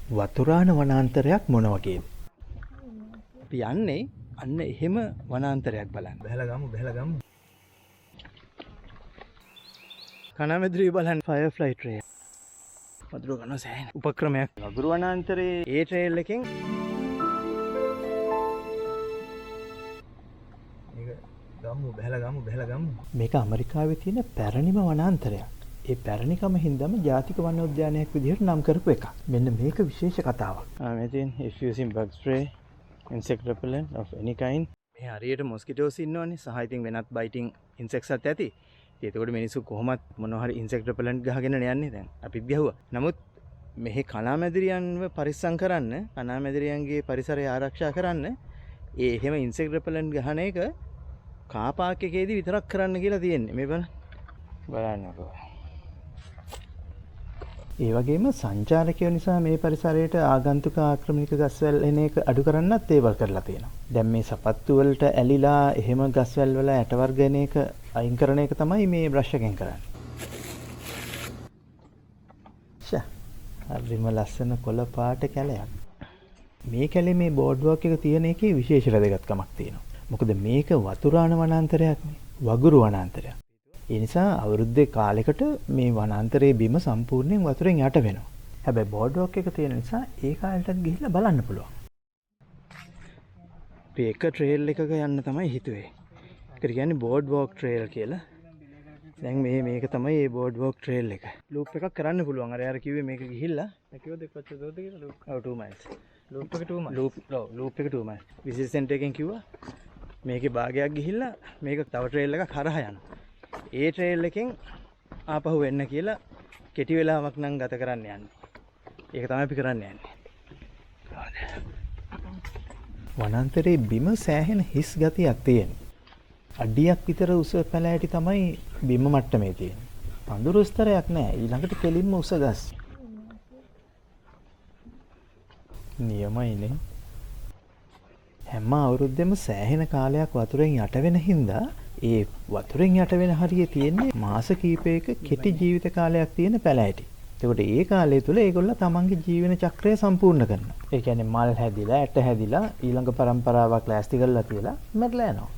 වතුරාන වනාන්තරයක් මොන වගේද? අපි යන්නේ අන්න එහෙම වනාන්තරයක් බලන්න. බැහැලා ගමු, බැහැලා ගමු. කණාමැදිරිය බලන්න ෆයර්ෆ්ලයි ට්‍රේල්. වතුර ගන්න සෑහෙන උපක්‍රමයක්. වගුරු වනාන්තරයේ ඒ ට්‍රේල් එකෙන් මේක ගමු, බැහැලා ගමු, බැහැලා ගමු. මේක ඇමරිකාවේ තියෙන පැරණිම වනාන්තරයක්. ඒ පැරණිකම හින්දාම ජාතික වනෝද්‍යානයක් විදිහට නම් කරපු එකක්. මෙන්න මේක විශේෂ කතාවක්. මේ තියෙන if using bug spray, insect repellent of any kind. මේ හරියට මොස්කිටෝස් ඉන්නවනේ සහ ඉතින් වෙනත් බයිටිං ඉන්සෙක්ට්ස් ඇති. ඉතින් එතකොට මිනිස්සු කොහොමත් මොනවා හරි ඉන්සෙක්ට් රෙපෙලන්ට් ගහගෙන යන්නේ දැන්. අපිත් ගැහුවා. නමුත් මෙහි කණාමැදිරියන්ව පරිස්සම් කරන්න, කණාමැදිරියන්ගේ පරිසරය ආරක්ෂා කරන්න ඒ එහෙම ඉන්සෙක්ට් රෙපෙලන්ට් ගහන එක කා පාක් එකේදී විතරක් කරන්න කියලා තියෙන්නේ. මේ බලන්න. බලන්නකෝ. ඒ වගේම සංචාරකයෝ නිසා මේ පරිසරයට ආගන්තුක ආක්‍රමණික ගස්වැල් එන එක අඩු කරන්නත් දේවල් කරලා තියෙනවා. දැන් මේ සපත්තු වලට ඇලිලා එහෙම ගස්වැල් වල ඇට වර්ග එන එක අයින් කරන එක තමයි මේ බ්‍රෂ් එකෙන් කරන්නේ. ෂා, හරිම ලස්සන කොළ පාට කැලයක්. මේ කැලේ මේ බෝඩ් වෝක් එක තියෙන එකේ විශේෂ වැදගත්කමක් තියෙනවා. මොකද මේක වතුරාන වනාන්තරයක් නේ, වගුරු වනාන්තරයක්. ඒ නිසා අවුරුද්දේ කාලෙකට මේ වනාන්තරයේ බිම සම්පූර්ණයෙන් වතුරෙන් යට වෙනවා. හැබැයි බෝඩ් වෝක් එක තියෙන නිසා ඒ කාලෙටත් ගිහිල්ලා බලන්න පුළුවන්. අපි එක ට්‍රේල් එකක යන්න තමයි හිතුවේ. ඒකට කියන්නේ බෝඩ් වෝක් ට්‍රේල් කියලා. දැන් මේක තමයි මේ බෝඩ් වෝක් ට්‍රේල් එක. ලූප් එකක් කරන්න පුළුවන්. අර යාර කිව්වේ මේක ගිහිල්ලා කිව්වද කොච්චර දුරද කියලා ලූප්? ඔව්, 2 miles. ලූප් එක 2 miles. ලූප්, ඔව්, ලූප් එක 2 miles. විසිට් සෙන්ටර් එකෙන් කිව්වා මේකේ භාගයක් ගිහිල්ලා මේක තව ට්‍රේල් එකක් හරහා යනවා. ඒ ට්‍රේල් එකෙන් ආපහු එන්න කියලා කෙටි වෙලාවක් නම් ගත කරන්න යන්නේ. ඒක තමයි අපි කරන්න යන්නේ. වනාන්තරයේ බිම සෑහෙන හිස් ගතියක් තියෙනවා. අඩියක් විතර උස පැලෑටි තමයි බිම මට්ටමේ තියෙන්නේ. පඳුරු ස්තරයක් නෑ. ඊළඟට කෙලින්ම උස ගස්. නියමයිනේ. හැම අවුරුද්දෙම සෑහෙන කාලයක් වතුරෙන් යට වෙන හින්දා ඒ වතුරෙන් යට වෙන හරිය තියෙන්නේ මාස කීපයක කෙටි ජීවිත කාලයක් තියෙන පැලෑටි. එතකොට ඒ කාලය තුල ඒගොල්ලෝ තමන්ගේ ජීවන චක්‍රය සම්පූර්ණ කරනවා. ඒ කියන්නේ මල් හැදිලා, ඇට හැදිලා, ඊළඟ පරම්පරාවක් ලෑස්ති කරලා තියලා මැරලා යනවා.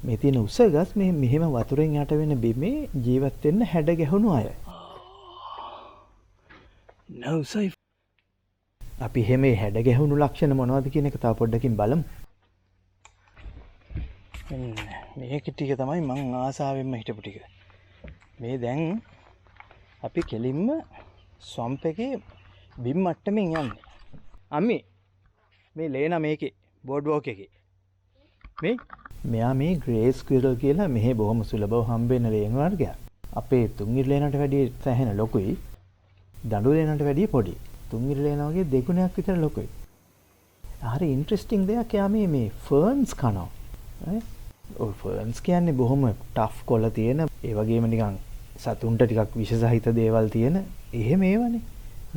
මේ තියෙන උස ගස් මේ මෙහෙම වතුරෙන් යට වෙන බිමේ ජීවත් වෙන්න හැඩ ගැහුණු අය. නෑ උසයි. අපි එහෙම මේ හැඩ ගැහුණු ලක්ෂණ මොනවද කියන එක තව පොඩ්ඩකින් බලමු. මෙන්න මේක ටික තමයි මං ආසාවෙන්ම හිටපු ටික. මේ දැන් අපි කෙලින්ම ස්වම්ප් එකේ බිම් මට්ටමින් යන්නේ. අම්මි මේ ලේනා මේකේ බෝඩ් වෝක් එකේ. මේ මෙයා මේ ග්‍රේ ස්ක්විරල් කියලා මෙහෙ බොහොම සුලභව හම්බ වෙන ලේන් වර්ගයක්. අපේ තුන්ඉර ලේනට වැඩිය සෑහෙන ලොකුයි. දඬු ලේනට වැඩිය පොඩි. තුන්ඉර ලේන වගේ දෙගුණයක් විතර ලොකුයි. හරි ඉන්ට්‍රෙස්ටිං දෙයක් එයා මේ ෆර්න්ස් කනවා. ඈ ඔව්, ෆර්න්ස් කියන්නේ බොහොම ටෆ් කොළ තියෙන, ඒ වගේම නිකන් සතුන්ට ටිකක් විෂ සහිත දේවල් තියෙන එහෙම ඒවනේ.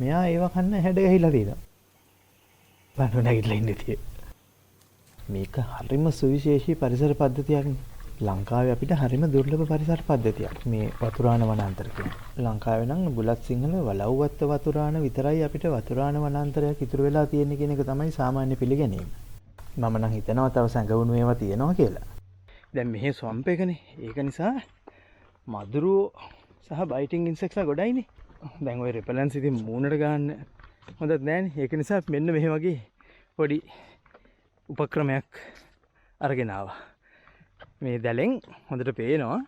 මෙයා ඒව කන්න හැඩ ගැහිලා තියෙනවා. බලන්න නැගිටලා ඉන්නේ තියේ. මේක හරිම සුවිශේෂී පරිසර පද්ධතියක්නේ. ලංකාවේ අපිට හරිම දුර්ලභ පරිසර පද්ධතියක් මේ වතුරාන වනාන්තර කියන්නේ. ලංකාවේ නම් බුලත් සිංහල වලව්වත්ත වතුරාන විතරයි අපිට වතුරාන වනාන්තරයක් ඉතුරු වෙලා තියෙන්නේ කියන එක තමයි සාමාන්‍ය පිළිගැනීම. මම නම් හිතනවා තව සැඟවුණු ඒවා තියෙනවා කියලා. දැන් මෙහි ස්වම්ප් එකනේ. ඒක නිසා මදුරුවෝ සහ බයිටිං ඉන්සෙක්ට්ස්ලා ගොඩයිනේ. දැන් ඔය රෙපලන්ස් ඉතින් මූණට ගන්න හොඳත් නෑනේ. ඒක නිසා මෙන්න මෙහෙ වගේ පොඩි උපක්‍රමයක් අරගෙන ආවා. මේ දැලෙන් හොඳට පේනවා.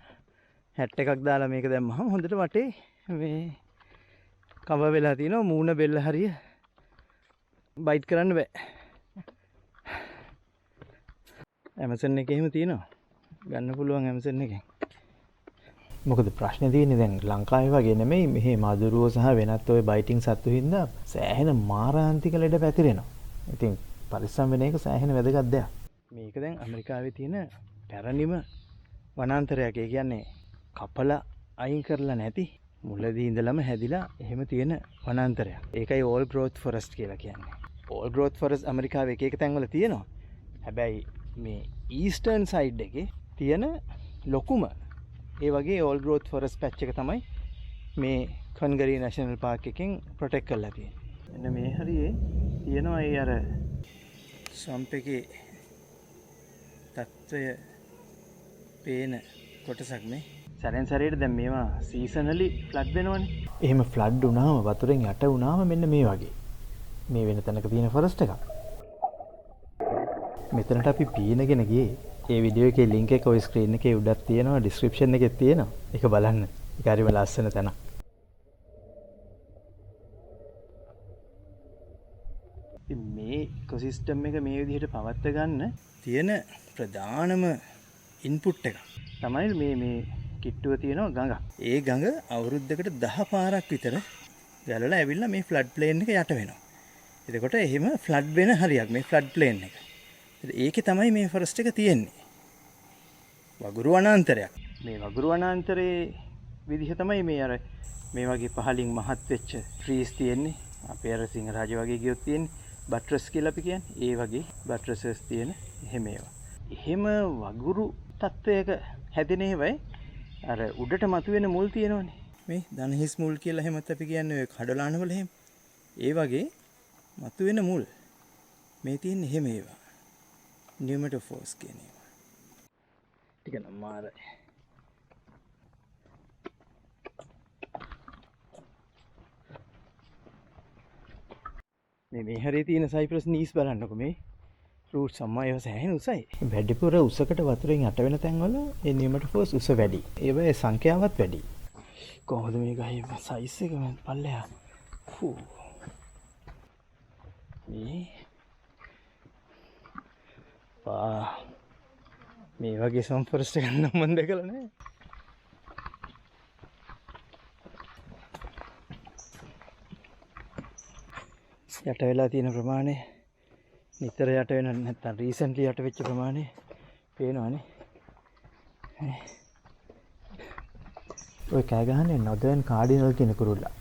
හැට් එකක් දාලා මේක දැම්මහම හොඳට වටේ මේ කවර් වෙලා තිනවා. මූණ බෙල්ල හරිය බයිට් කරන්න බෑ. Amazon එකේ එහෙම තියෙනවා. ගන්න පුළුවන් Amazon එකෙන්. මොකද ප්‍රශ්නේ තියෙන්නේ දැන් ලංකාවේ වගේ නෙමෙයි මෙහි මදුරුවෝ සහ වෙනත් ඔය බයිටිං සත්තු හින්දා සෑහෙන මාරාන්තික ලෙඩ පැතිරෙනවා. ඉතින් පරිස්සම් වෙන එක සෑහෙන වැදගත් දෙයක්. මේක දැන් ඇමරිකාවේ තියෙන පැරණිම වනාන්තරයක්. ඒ කියන්නේ කපලා අයින් කරලා නැති මුලදී ඉඳලම හැදිලා එහෙම තියෙන වනාන්තරයක්. ඒකයි ඕල් ග්‍රෝත් ෆොරස්ට් කියලා කියන්නේ. ඕල් ග්‍රෝත් ෆොරස්ට් ඇමරිකාවේ එක එක තැන්වල තියෙනවා. හැබැයි මේ ඊස්ටර්න් සයිඩ් එකේ තියෙන ලොකුම ඒ වගේ ඕල් ග්‍රෝත් ෆොරස්ට් පැච් එක තමයි මේ කන්ගරි නැෂනල් පාක් එකෙන් ප්‍රොටෙක්ට් කරලා තියෙන්නේ. මෙන්න මේ හරියේ තියෙනවා ඒ අර ස්වම්ප් එකේ තත්ත්වය පේන කොටසක් මේ. සැරෙන් සැරේට දැන් මේවා සීසනලි ෆ්ලඩ් වෙනවනේ. එහෙම ෆ්ලඩ් වුණාම වතුරෙන් යට වුණාම මෙන්න මේ වගේ. මේ වෙන තැනක තියෙන ෆොරස්ට් එකක්. මෙතනට අපි පීනගෙන ගියේ. ඒ වීඩියෝ එකේ ලින්ක් එක ඔය ස්ක්‍රීන් එකේ උඩක් තියෙනවා, ඩිස්ක්‍රිප්ෂන් එකෙත් තියෙනවා. ඒක බලන්න. ඒක හරිම ලස්සන තැනක්. ඉතින් මේ ඉකෝසිස්ටම් එක මේ විදිහට පවත්ව ගන්න තියෙන ප්‍රධානම ඉන්පුට් එක තමයි මේ මේ කිට්ටුව තියෙනවා ගඟක්. ඒ ගඟ අවුරුද්දකට 10 පාරක් විතර ගලලා ඇවිල්ලා මේ ෆ්ලඩ් ප්ලේන් එක යට වෙනවා. එතකොට එහෙම ෆ්ලඩ් වෙන හරියක් මේ ෆ්ලඩ් ප්ලේන් එක. ඒකේ තමයි මේ ෆොරස්ට් එක තියෙන්නේ. වගුරු වනාන්තරයක්. මේ වගුරු වනාන්තරයේ විදිහ තමයි මේ අර මේ වගේ පහලින් මහත් වෙච්ච ට්‍රීස් තියෙන්නේ. අපේ අර සිංහරාජ වගේ ගියොත් තියෙන්නේ බට්‍රස් කියලා අපි කියන්නේ. ඒ වගේ බට්‍රසස් තියෙන එහෙම ඒවා. එහෙම වගුරු තත්වයක හැදෙන ඒවයි අර උඩට මතුවෙන මුල් තියෙනවනේ. මේ දනහිස් මුල් කියලා එහෙමත් අපි කියන්නේ ඔය කඩලානවල එහෙම. ඒ වගේ මතුවෙන මුල් මේ තියෙන එහෙම ඒවා. නියුමැටෝෆෝස් කියන ඒවා. ටික නම් මාරයි. මේ මේ හරිය තියෙන සයිප්‍රස් නීස් බලන්නකො මේ රූට්ස් අම්මා ඒවා සෑහෙන උසයි. වැඩිපුර උසකට වතුරෙන් යට වෙන තැන්වල ඒ නියුමැටෝෆෝස් උස වැඩි. ඒවායේ සංඛ්‍යාවත් වැඩි. කොහොමද මේ ගහේ සයිස් එක මං පල්ලෙහා. ෆූ. මේ පා මේ වගේ ස්වම්ප් ෆොරස්ට් එකක් නම් මං දැකලා නෑ. යට වෙලා තියෙන ප්‍රමාණය නිතර යට වෙන නැත්තම් රීසන්ට්ලි යට වෙච්ච ප්‍රමාණය පේනවනේ. ඔය කෑ ගහන්නේ නොදර්න් කාඩිනල් කියන කුරුල්ලා.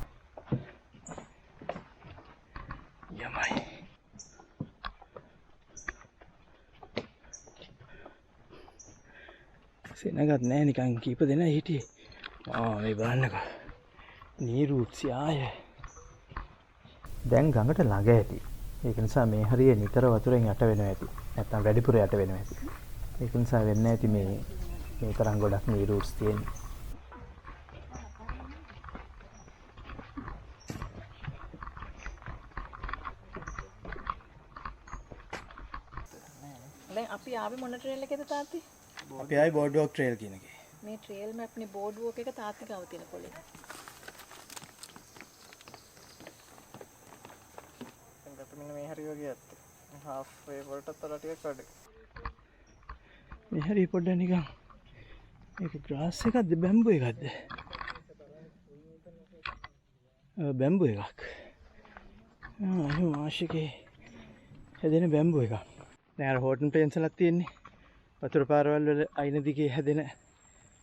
යමයි. සෙනගත් නෑ නිකන් කීප දෙනා හිටියේ. මේ බලන්නකෝ. නී රූට්ස් යාය. දැන් ගඟට ළඟ ඇති. ඒක නිසා මේ හරිය නිතර වතුරෙන් යට වෙනවා ඇති. නැත්තම් වැඩිපුර යට වෙනවා ඇති. ඒක නිසා වෙන්න ඇති මේ තරම් ගොඩක් නී රූට්ස් තියෙන්නේ. දැන් අපි ආවේ මොන ට්‍රේල් එකේද තාත්ති? අපි ආවේ බෝඩ් වෝක් ට්‍රේල් කියන එකේ. මේ ට්‍රේල් මැප් නේ බෝඩ් වෝක් එක තාත්ති ගාව තියෙන පොලේ. දැන් අපි මෙන්න මේ හරිය වගේ ඇත්තේ. හාෆ් වේ වලටත් වඩා ටිකක් අඩුයි. මේ හරිය පොඩ්ඩක් නිකන් මේක ග්‍රාස් එකක්ද බැම්බු එකක්ද? බැම්බු එකක්. එහෙම මාෂ් එකේ හැදෙන බැම්බු එකක්. දැන් අර හෝටන් ප්ලේන්ස් වලක් තියෙන්නේ. වතුර පාරවල් වල අයින දිගේ හැදෙන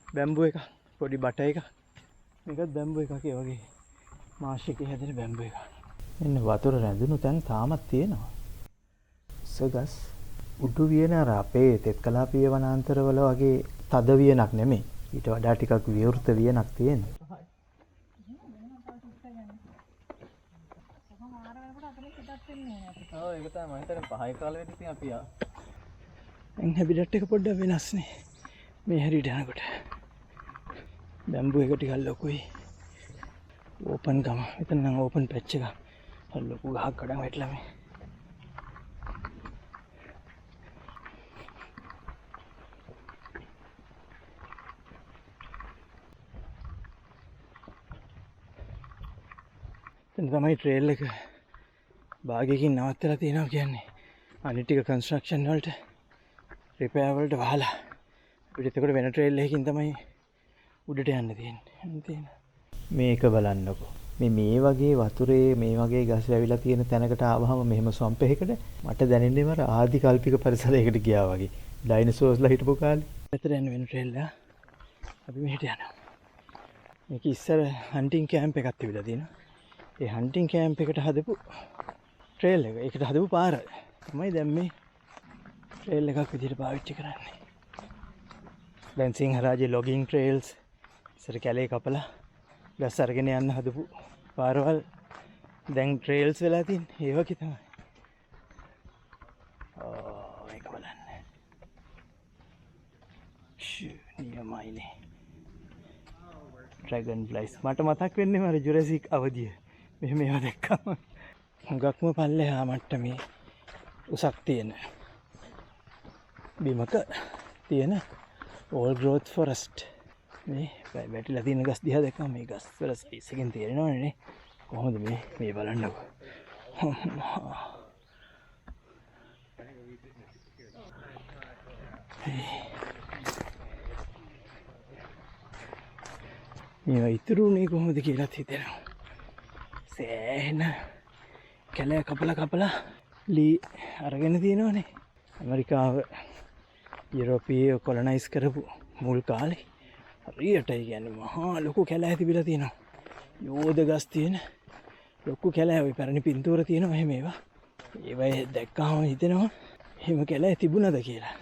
බැම්බු එකක්, පොඩි බට එකක්. මේකත් බැම්බු එකක් ඒ වගේ මාෂ් එකේ හැදෙන බැම්බු එකක්. මෙන්න වතුර රැඳුණු තැන් තාමත් තියෙනවා. උස ගස් උඩු වියන අර අපේ තෙත් කලාපීය වනාන්තරවල වගේ තද වියනක් නෙමෙයි. ඊට වඩා ටිකක් විවෘත වියනක් තියෙනවා. ඔව් ඒක තමයි මම හිතන්නේ පහයි කාලෙ වෙද්දි ඉතින් අපි ආ. දැන් හැබිටට් එක පොඩ්ඩක් වෙනස් නේ. මේ හැරියට යනකොට. බැම්බු එක ටිකක් ලොකුයි. ඕපන් ගම. මෙතන නම් ඕපන් පැච් එකක්. අර ලොකු ගහක් කඩන් වැටලා මේ. එතන තමයි ට්‍රේල් එක භාගයකින් නවත්තලා තියෙනවා කියන්නේ. අනිත් ටික කන්ස්ට්‍රක්ෂන් වලට රිපෙයාර් වලට වහලා. අපිට එතකොට වෙන ට්‍රේල් එකකින් තමයි උඩට යන්න තියෙන්නේ. යන්න තියෙන. මේක බලන්නකෝ. මේ වගේ වතුරේ මේ වගේ ගස් වැවිලා තියෙන තැනකට ආවහම මෙහෙම ස්වම්ප් එකකට මට දැනෙන්නේ මර ආදි කල්පික පරිසරයකට ගියා වගේ. ඩයිනසෝර්ස්ලා හිටපු කාලේ. මෙතන යන වෙන ට්‍රේල් එක. අපි මෙහෙට යනවා. මේක ඉස්සර හන්ටිං කැම්ප් එකක් තිබිලා තියෙනවා. ඒ හන්ටිං කැම්ප් එකට හදපු ට්‍රේල් එක. ඒකට හදපු පාර තමයි දැන් මේ ට්‍රේල් එකක් විදිහට පාවිච්චි කරන්නේ. දැන් සිංහරාජේ ලොගින් ට්‍රේල්ස් ඉස්සර කැලේ කපලා ගස් අරගෙන යන්න හදපු පාරවල් දැන් ට්‍රේල්ස් වෙලා තියෙන්නේ. ඒ වගේ තමයි. ඕ ඒක බලන්න. නියමයිනේ. ඩ්‍රැගන් ෆ්ලයිස් මට මතක් වෙන්නේ අර ජුරැසික් අවදිය. මෙහෙම ඒවා දැක්කම හුඟක්ම පල්ලෙහා මට්ටමේ උසක් තියෙන බිමක තියෙන ඕල් ග්‍රෝත් ෆොරස්ට්. මේ වැටිලා තියෙන ගස් දිහා දැක්කම මේ ගස් වල සයිස් එකෙන් තේරෙනවනේ නේ කොහොමද මේ මේ බලන්නකෝ. මේවා ඉතුරු වුණේ කොහොමද කියලාත් හිතෙනවා. සෑහෙන කැලෑ කපලා කපලා ලී අරගෙන තියෙනවනේ. ඇමරිකාව යුරෝපීය කොලනයිස් කරපු මුල් කාලේ හරියට ඒ කියන්නේ මහා ලොකු කැලෑ තිබිලා තියෙනවා. යෝධ ගස් තියෙන ලොකු කැලෑ ඔය පැරණි පින්තූර තියෙනවා එහෙම ඒවා. ඒවා දැක්කහම හිතෙනවා එහෙම කැලෑ තිබුණද කියලා.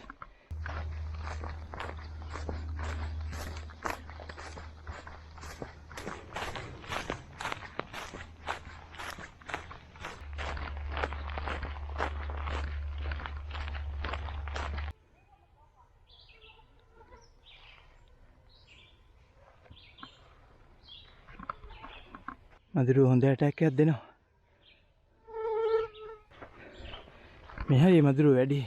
මදුරුව හොඳ ඇටැක් එකක් දෙනවා. මේ හරිය මදුරුව වැඩි.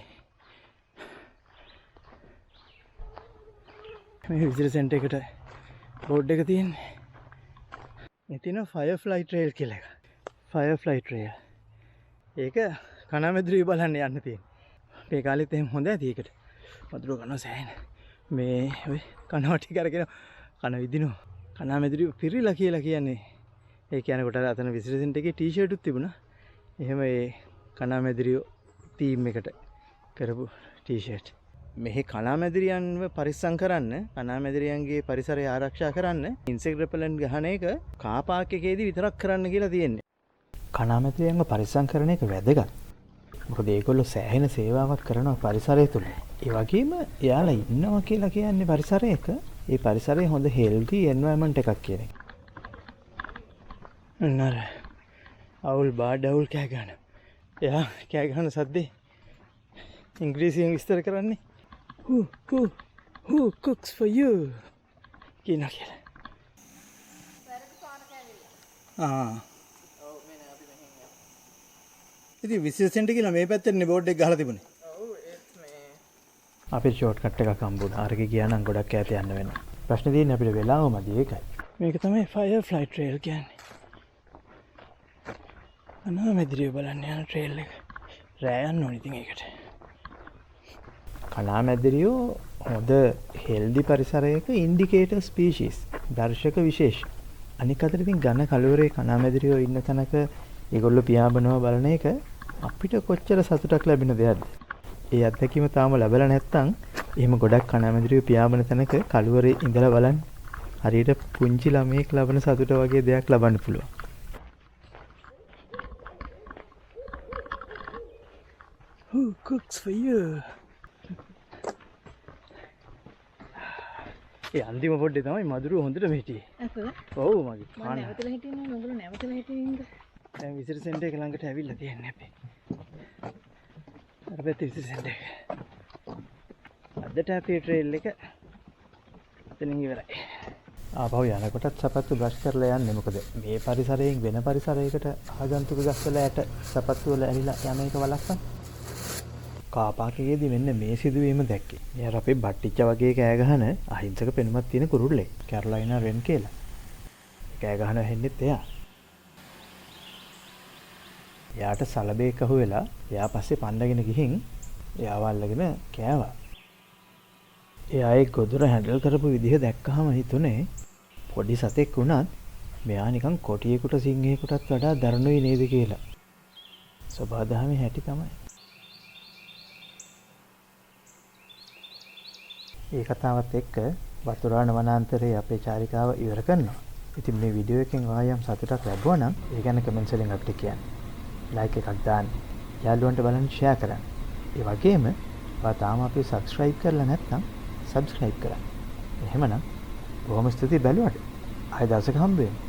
මේ විසිටර් සෙන්ටර් එකට බෝඩ් එක තියෙන්නේ. මේ තියෙනවා ෆයර්ෆ්ලයි ට්‍රේල් කියලා එකක්. ෆයර්ෆ්ලයි ට්‍රේල්. ඒක කණාමැදුරුව බලන්න යන්න තියෙන්නේ. මේ කාලෙත් එහෙම හොඳ ඇති ඒකට. මදුරුව කනවා සෑහෙන. මේ ඔය කනවා ටික අරගෙන කන විදිනවා. කණාමැදුරුව පිරිලා කියලා කියන්නේ. ඒ කියන්නේ කොට අතන විසිටර් සෙන්ටර් එකේ ටී-ෂර්ට් උත් තිබුණා. එහෙම ඒ කණාමැදිරියෝ තීම් එකට කරපු ටී-ෂර්ට්. මෙහි කණාමැදිරියන්ව පරිස්සම් කරන්න, කණාමැදිරියන්ගේ පරිසරය ආරක්ෂා කරන්න ඉන්සෙක්ට් රෙපලන්ට් ගහන එක කා පාක් එකේදී විතරක් කරන්න කියලා තියෙන්නේ. කණාමැදිරියන්ව පරිස්සම් කරන එක වැදගත්. මොකද ඒගොල්ලෝ සෑහෙන සේවාවක් කරනවා පරිසරය තුළ. ඒ වගේම එයාලා ඉන්නවා කියලා කියන්නේ පරිසරයක, ඒ පරිසරයේ හොඳ හෙල්ති එන්වයරන්මන්ට් එකක් කියන එක. නර අවුල් බාඩ් අවුල් කෑ ගහන. එයා කෑ ගහන සද්දේ ඉංග්‍රීසියෙන් විස්තර කරන්නේ who who who cooks for you කියනවා කියලා. ඔව් මේ නෑ අපි මෙහෙන් යමු. ඉතින් විසිටර් සෙන්ටර් කියලා මේ පැත්තටනේ බෝඩ් එක ගහලා තිබුණේ. ඔව් ඒත් මේ අපිට ෂෝට් කට් එකක් හම්බුණා. අරගේ ගියා නම් ගොඩක් ඈත යන්න වෙනවා. ප්‍රශ්නේ තියෙන්නේ අපිට වෙලාව මදි ඒකයි. මේක තමයි ෆයර්ෆ්ලයි ට්‍රේල් කියන්නේ. කණාමැදිරිය බලන්න යන ට්‍රේල් එක. රෑ යන්න ඕනේ ඉතින් ඒකට. කණාමැදිරියෝ හොඳ හෙල්දි පරිසරයක ඉන්ඩිකේටර් ස්පීෂීස් දර්ශක විශේෂ. අනික් අතට ඉතින් ඝන කළුවරේ කණාමැදිරියෝ ඉන්න තැනක ඒගොල්ලෝ පියාඹනවා බලන එක අපිට කොච්චර සතුටක් ලැබෙන දෙයක්ද? ඒ අත්දැකීම තාම ලැබලා නැත්නම් එහෙම ගොඩක් කණාමැදිරියෝ පියාඹන තැනක කළුවරේ ඉඳලා බලන්න හරියට පුංචි ළමයෙක් ලබන සතුට වගේ දෙයක් ලබන්න පුළුවන්. Who cooks for you? ඒ අන්තිම පොඩ්ඩේ තමයි මදුරුව හොඳටම හිටියේ. ඇත්තද? ඔව් මගේ මම කන. නැවතලා හිටියේ නෑ, ඔයගොල්ලෝ නැවතලා හිටියේ නේද? දැන් විසිටර් සෙන්ටර් එක ළඟට ඇවිල්ලා තියෙන්නේ අපි. අර පැත්තේ විසිටර් සෙන්ටර් එක. අදට අපේ ට්‍රේල් එක එතනින් ඉවරයි. ආපහු යනකොටත් සපත්තු බ්‍රෂ් කරලා යන්නේ. මොකද මේ පරිසරයෙන් වෙන පරිසරයකට ආගන්තුක ගස්වල ඇට සපත්තු වල ඇලිලා යන එක වළක්වන්න. කාපාක් එකේදී මෙන්න මේ සිදුවීම දැක්කේ. මේ අර අපේ බට්ටිච්ච වගේ කෑ ගහන අහිංසක පෙනුමක් තියෙන කුරුල්ලෙක්. කැරොලයිනා රෙන් කියලා. ඒ කෑ ගහන ඇහෙන්නෙත් එයා. එයාට සලබේක් අහුවෙලා එයා පස්සේ පන්නගෙන ගිහින් එයාව අල්ලගෙන කෑවා. එයා ඒ ගොදුර හැන්ඩල් කරපු විදිහ දැක්කහම හිතුනේ පොඩි සතෙක් වුණත් මෙයා නිකන් කොටියෙකුට සිංහයෙකුටත් වඩා දරුණුයි නේද කියලා. සබාදහමේ හැටි තමයි. ඒ කතාවත් එක්ක වතුරාණ වනාන්තරයේ අපේ චාරිකාව ඉවර කරනවා. ඉතින් මේ වීඩියෝ එකෙන් ඔයා යම් සතුටක් ලැබුවා නම් ඒ ගැන කමෙන්ට්ස් වලින් අපිට කියන්න. ලයික් එකක් දාන්න. යාළුවන්ට බලන්න ෂෙයා කරන්න. ඒ වගේම ඔයා තාම අපිව සබ්ස්ක්‍රයිබ් කරලා නැත්නම් සබ්ස්ක්‍රයිබ් කරන්න. එහෙමනම් බොහොම ස්තුතියි බැලුවට. ආයෙ දවසක හම්බ වෙමු.